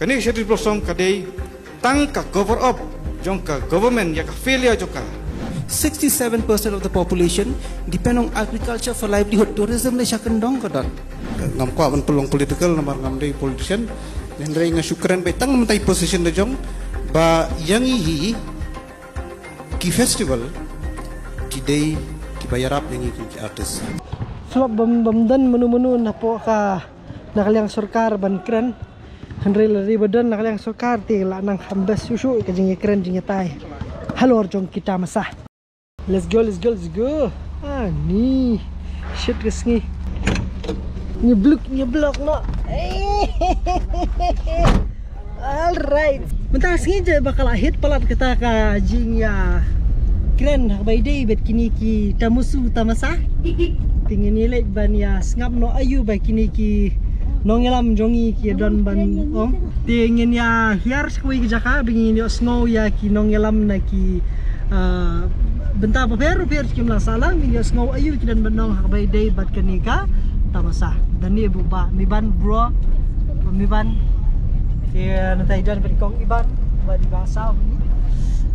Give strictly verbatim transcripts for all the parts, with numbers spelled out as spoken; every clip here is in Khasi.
Kane ka Cherry Blossom ka dei tang ka cover up jong ka government ïa ka failure jong ka. Sixty-seven percent of the population depend on agriculture for livelihood. Tourism dei sha kyndong ka don. Ngam kwah ban pynlong political namar ngam dei politician. Hynrei nga shu kren beit tang mynta i position da jong ba ïa ngi hi ki festival ki dei kiba ïarap ïa ngi kum ki artist. Flop bym bym don mano mano na poh ka na ka liang sorkar ban kren. Hynrei lada dei ba don na ka liang sorkar te la nang kham best shuh shuh ka jingïakren jingïatai halor jong ki tamasa. Let's go, let's go, let's go. Ani shit ka sngi. Ngi bluk ngi blok no. Alright. Mynta sngi je ba ka la hit palat kata ka jingïakren ha kaba ïadei bad kine ki tamusu tamasa. Te ngin ïa leit ban ïa sngap noh aïu ba kine ki nongïalam jong ngi ki don ban ong. Te ngin ïa hiar sa kawei ka jaka ba ngin ïohsngew ïa ki nongïalam na ki, ah, bynta bapher bapher kim la sahlang, ngin ïohsngew aïu ki don ban ong ha kaba ïadei bad kane ka tamasa. Dang ïa buh ba Miban bro. Miban. Te nangta i don bad i kong Iban ba dei ba saw ni.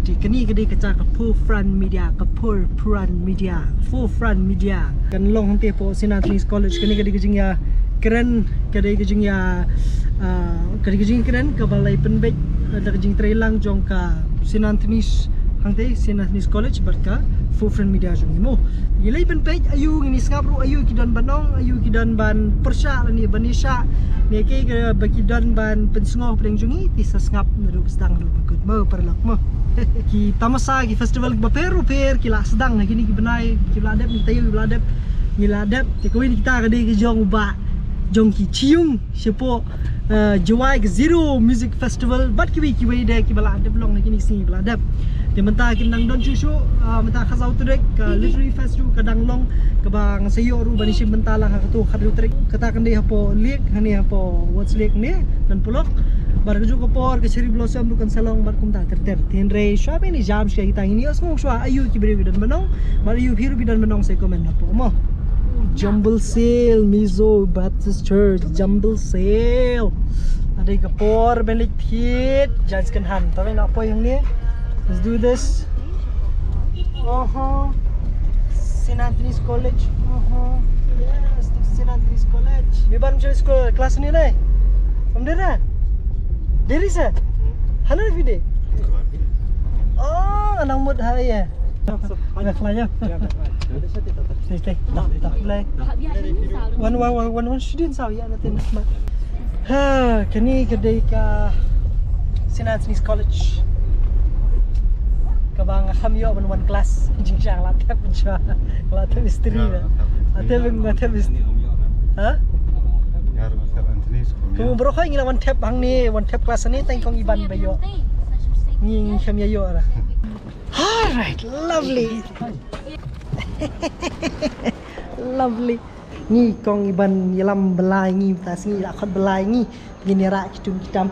Te kane ka dei ka jaka ka Four Front Media, ka Four Front Media, Four Front Media. Kan long hangte hapoh Saint Anthony's College, kane ka dei ka jingïakren, ka dei ka jingïa, ah, ka dei ka jingïakren kaba la pynbeit, ah, da ka jingtrei lang jong ka Saint Anthony's, hangte Saint Anthony's College bad ka Four Front Media jong ngi mo. Ngi la pynbeit aïu, ngin ïa sngap ruh aïu ki don ban ong, aïu ki don ban pyrshah lane ban ïashah, ne kaei kaba ki don ban pynsngew hapdeng jong ngi, te sa sngap naduh ba sdang haduh ba kut mo paralok mo. Ki tamasa, ki festival bapher bapher ki la sdang ha kine ki bnai, ki la dep, ngi taïew ki la dep, ngi la dep. Te kawei na kita ka dei ka jong u bah jong ki Chiung shapoh, eh, Jowai, ka Zero Music Festival bad kiwei kiwei de kiba la dep long ha kine ki sngi ba la dep. Te mynta kim nang don shuh shuh, eh, mynta ka Khasaw Turik ka Literary Fest ruh ka dang long, kaba nga sa ïoh ruh ban ïashim bynta lang ha kato ka Khasaw Turik, kata kan dei hapoh Lake, hangne hapoh Woods Lake ne Nanpulok. Bad kajuh ka por ka Cherry Blossom ruh kan sa long bad kumta ter ter. Te hynrei shuwa ban ïa jam sha kita, ngin ïohsngew shuwa aïu ki briew ki don ban ong bad aïu phi ruh phi don ban ong, sa comment hapoh mo. Jumble Sale, Mizo Baptist Church, Jumble Sale. Ade ka por ban leit thied, jan second hand. Tara ïa poi hangne. Let's do this. Oho. Saint Anthony's College. Oho. Yes, Saint Anthony's College. Miban, class ni lai. Pam dera. Deri sa. Hana video. Oh, anang mut ha, ïa. Ada flyer. Stay, stay. Tak, tak, flyer. Wan, wan, wan, wan, wan, student saw, ïa, nanti nak. Ha, kane ka dei ka Saint Anthony's College. Kaba nga kham ïoh ban wan class. Jingshang la tep, jingshang la tep history na. La tep, la tep history. Ha? Ka mut baroh khoit ngi la wan tep hangne, wan tep class hangne, tang kong Iban ba ïoh. Ngi, ngi kham ïa ïoh ra. Alright, lovely. Lovely. Ngi kong Iban ïalam blai ngi, mynta sngi la khot blai ngi. Ngin ïa rah ki tum ki tam.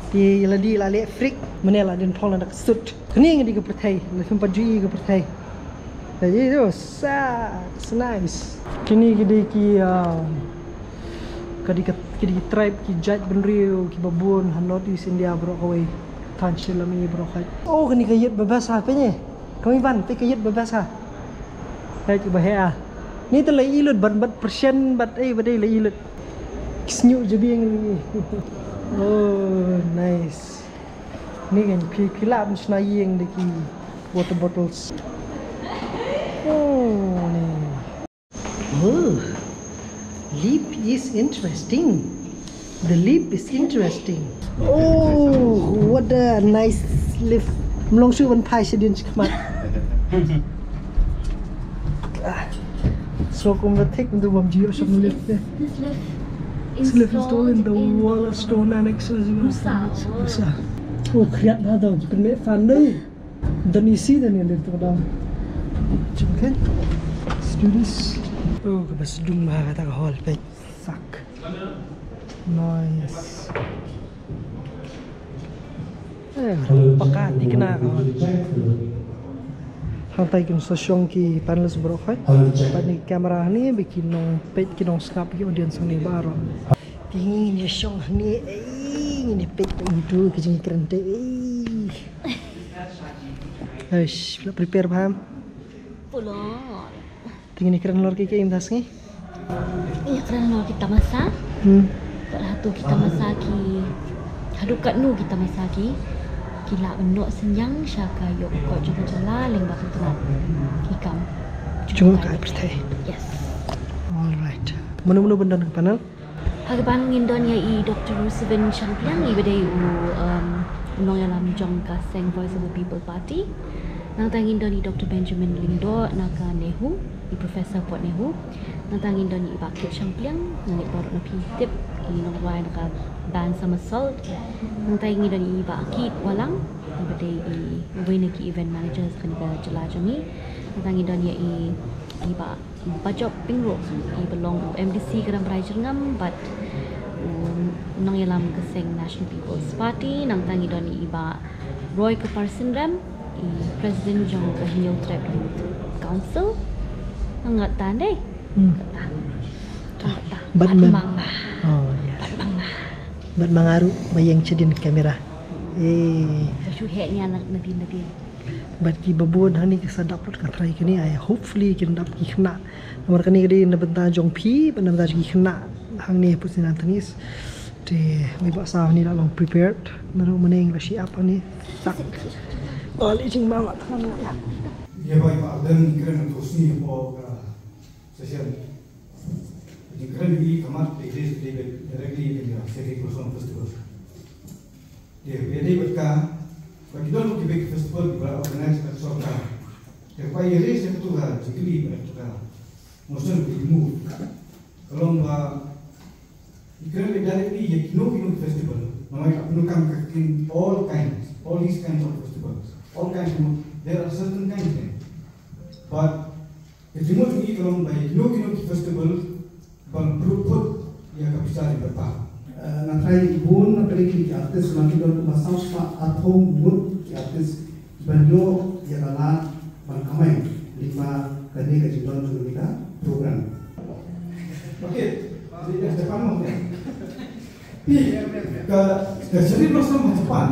Te ïa la dih la leh freak, mynne la dien phong la da ka suit. Kane ngi dei ka pyrthei, la phim pat ju i ka pyrthei. Ka dei tu, sa, it's nice. Kine ki dei ki, ah, ka dei ka, ki dei ki tribe, ki jait bynriew kiba bun ha North East India baroh kawei. Tang shi lam i baroh kawei. Oh, kane ka ïit ba best ha, peit ne. Kong Iban, peit ka ïit ba best ha. Hei, kiba heh ah. Ni te la i lut ban bad persian bad ei bad ei la i lut. Ki snieh jabieng ni. Oh, nice. Ni kan phi, phi lah ban shna ïing da ki water bottles. Oh, ni. Oh, leaf is interesting. The leaf is interesting. Oh, what a nice leaf. Mlong shu ban phai shadien shikmat. Ah. So kum the thick the bam jiyo sham leaf. This leaf is installed in the wall of stone annexes. Oh, kriat na dong, you can make fun, no? Don't you see the name of the dog? Okay. Let's do this. Oh, ka bas dung ma kata ka hall, peit. Sak. Nice. Eh, paka tikna ka hall. Hangtai kin sa shong ki panelist baroh khoit. Pat ni camera ni ba ki nong peit ki nong sngap ki audience ni baroh. Te ngin ïa shong hangne, ei, ngin ïa peit bad ngi tu ka jingkren te, ei. Eish, la prepare bha em? Pulot. Te ngin ïa kren halor ki, ki mynta sngi? Ïa kren halor ki tamasa. Hmm. Bad hato ki tamasa ki, haduh katno ki tamasa ki, ki lah ban noh synñiang sha ka ïoh ka kot jong ka jylla lyngba ka tnat ki kam jong ka pyrthei. Yes. All right. Mano mano ban don ha ka panel? Ha ka panel ngin don ïa i Doctor Ruseven Shangpliang, i ba dei u, um, u nongïalam jong ka seng Voice of the People Party. Nangta ngin don i Doctor Benjamin Lyngdoh na ka NEHU, i professor pat NEHU. Nangta ngin don i Bah Kit Shangpliang, nga ngeit baroh na phi tip, i nongrwai na ka band Somersault. Nangta ngin don i Bah Kit Wallang, i ba dei i uwei na ki event managers ha kane ka jylla jong ngi. Nangta ngin don ïa i, i Bah Bajop Pyngrope, i ba long u MDC ka Rambrai Jyrngam bad u nongïalam ka seng National People's Party. Nangta ngin don i Bah Roy Kparsin Rem, i president jong ka Hynñiewtrep Youth Council. Ngat tan dei. Hmm. Ngat tan. Ngat tan. Bad man. Oh, yes. Bad man. Bad man nga ruh ba ïeng shadien camera. Eh. Ba shu heh nia na, nadien, nadien. Bad kiba bun hangne ki sa dap lut ka trai kane, ai hopefully kin dap ki khynnah. Namar kane ka dei na bynta jong phi bad na bynta jong ki khynnah hangne ha Phutsnjnantanis. Te me ba sa hangne la long prepared. Naru maneng la shi ap hangne. Tak. Oh, li jing ma ma tang ïa. Ïa bai ba den kren tu sni po ka session. Jingkren ïa ka mat te directly ïa ka Cherry Blossom Festival. Te ïa dei bad ka, ba ki don kiba ki festival kiba la organize da ka sorkar. Te ba ïa raise ïa katu ka jingkylli bad katu ka motion ba ki move, ka long ba i kren directly ïa kino kino ki festival. Namar ka pyndonkam ka kin all kinds, all these kinds of festivals, all kinds of, there are certain kinds there. But ka jingmut jong ngi ka long ba ïa kino kino ki festival ban pynput ïa ka pisa jong ka pah. Eh, nga tharai bun na pdeng ki artist, ma ki don kumba saw spah arphew ngut ki artist ban ïoh ïa ka lad ban kamai lyngba kane ka jingdon jong kane ka program. Okay, jadi dah depan mau kan? Pi ka, ka Cherry Blossom ha Japan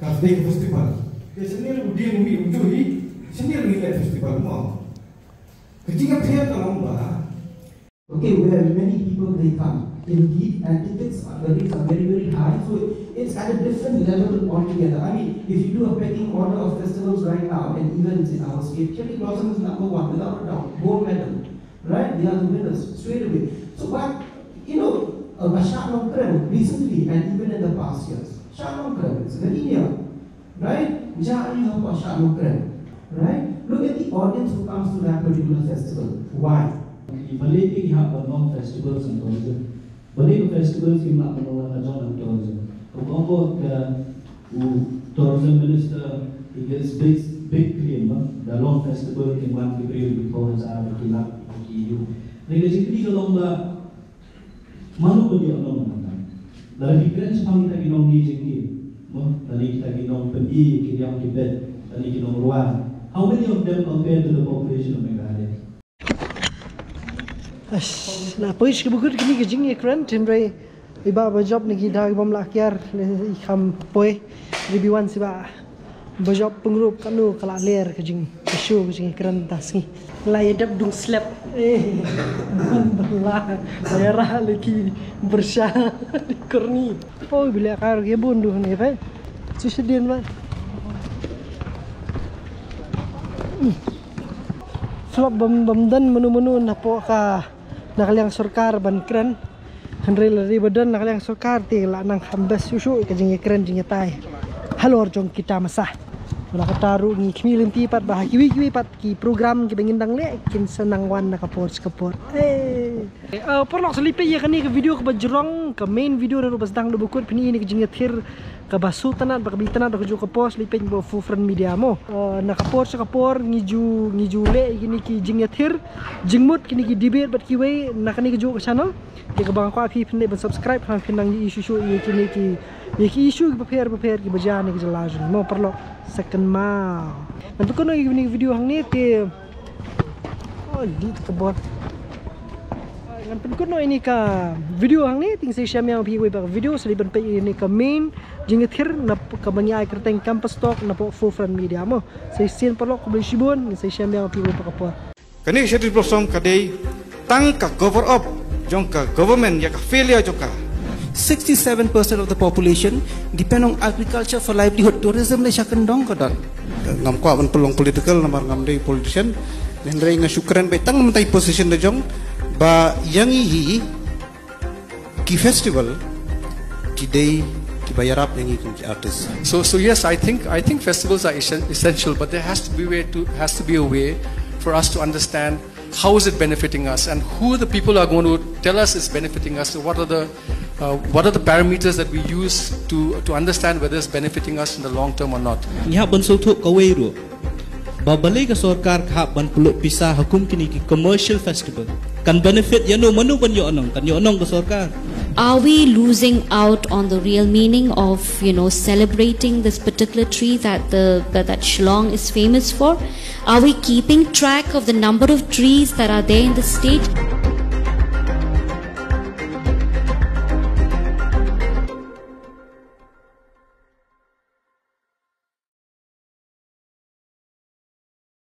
ka dei ka festival. Ka Cherry u dei u mi u juri, Cherry u dei festival mo. Ka jingïapher ka long ba. Okay, where many people they come, indeed, and tickets are, the rates are very, very high, so it's at a different level altogether. I mean, if you do a pecking order of festivals right now, and even in our state, Cherry Blossom is number one, without a doubt, gold medal, right? They are the winners straight away. So, but, you know, uh, Bashar Nongkrem recently, and even in the past years, Shah Nongkrem, it's very near. Right? Jia ïa ka Shah Nongkrem. Right? Look at the audience who comes to that particular festival. Why? Balei ki hap ban long festivals and tourism? Balei ka festivals ki hap ban long ka jong and tourism? Ka bang ko ka u tourism minister, he gets big, big claim, ba da long festival ki wan ki briew ki phew hajar ki lak ki ïoh. Ni ka jingkylli ka long ba mano ban ïoh nong nangta. Lada phi kren shaphang kita ki nongïing jingïing, mo, lane kita ki nongpyni ki niam ki beit, lane ki nongrwai. How many of them compared to the population of Meghalaya? Ash, la poi shi ba kut kine ki jingïakren, hynrei i Bah Bajop ne ki da ki bym lah kiar, le i kham poi, ri bi wan shi ba. Bajop Pyngrope kano ka la ler ka jing, ka show ka jingkren ta sngi. La ïa dep dung slep. Eh. Bala. Ïa rah leki bersha di korni. Oh, bila kar ke bun duh ni pe. Su sedin ba. Flop bam bam dan menu-menu na po ka na ka liang sorkar ban kren. Hynrei lada dei ba don na ka liang sorkar te la nang kham best shuh shuh ka jingïakren jingïatai halor jong ki tamasa. Bad kata ruh ngi khmih lynti pat ba ha kiwei kiwei pat ki program kiba ngin dang leh kin sa nang wan na ka por sha ka por. Eh. Eh, paralok, sa leit peit ïa kane ka video kaba jrong, ka main video na ruh ba sdang da ba kut, phin ïohi ïa ka jingïathir kaba shu tnat bad kaba itynnat da kajuh ka por, sa leit peit ba Food Front Media mo. Eh, na ka por sha ka por ngi ju, ngi ju leh ïa kine ki jingïathir jingmut, kine ki debate bad kiwei na kane kajuh ka channel. Te kaba nga kwah phi phin leit ban subscribe, khnang phin nang ïohi shuh shuh ïa kine ki, ïa ki issue kiba pher bapher kiba jia ha kane ka jylla jong ngi mo paralok. Sa kynmaw. Ngan pynkut noh ïa kane ka video hangne te. Oh, edit ka bor. Ngan pynkut noh ïa kane ka video hangne, te ngin sa ïashem ïa phi wei pat ka video, sa dei ban peit ïa kane ka main jingïathir na p-, kaba ngi ai kyrteng Campus Talk na pdeng Forefront Media mo. Sa shisien paralok, khublei shibun, ngin sa ïashem ïa phi wei pat ka por. Kane ka Cherry Blossom ka dei tang ka cover up jong ka government ïa ka failure jong ka. Sixty-seven percent of the population depend on agriculture for livelihood, tourism leh sha kyndong ka don. Ngam kwah ban pynlong political namar ngam dei politician. Hynrei nga shu kren beit tang mynta i position da jong ba ïa ngi hi ki festival ki dei kiba ïarap ïa ngi kum ki artist. So, so yes, I think, I think festivals are essen- essential, but there has to be way to has to be a way for us to understand how is it benefiting us and who the people are going to tell us it's benefiting us. So what are the uh, what are the parameters that we use to to understand whether it's benefiting us in the long term or not? Ngi hap ban sngewthuh kawei ruh ba balei ka sorkar ka hap ban pynlut pisa ha kum kine ki commercial festival. Kan benefit ïano, mano ban ïoh nong? Kan ïoh nong ka sorkar? Are we losing out on the real meaning of, you know, celebrating this particular tree that the that, that Shillong is famous for? Are we keeping track of the number of trees that are there in the state?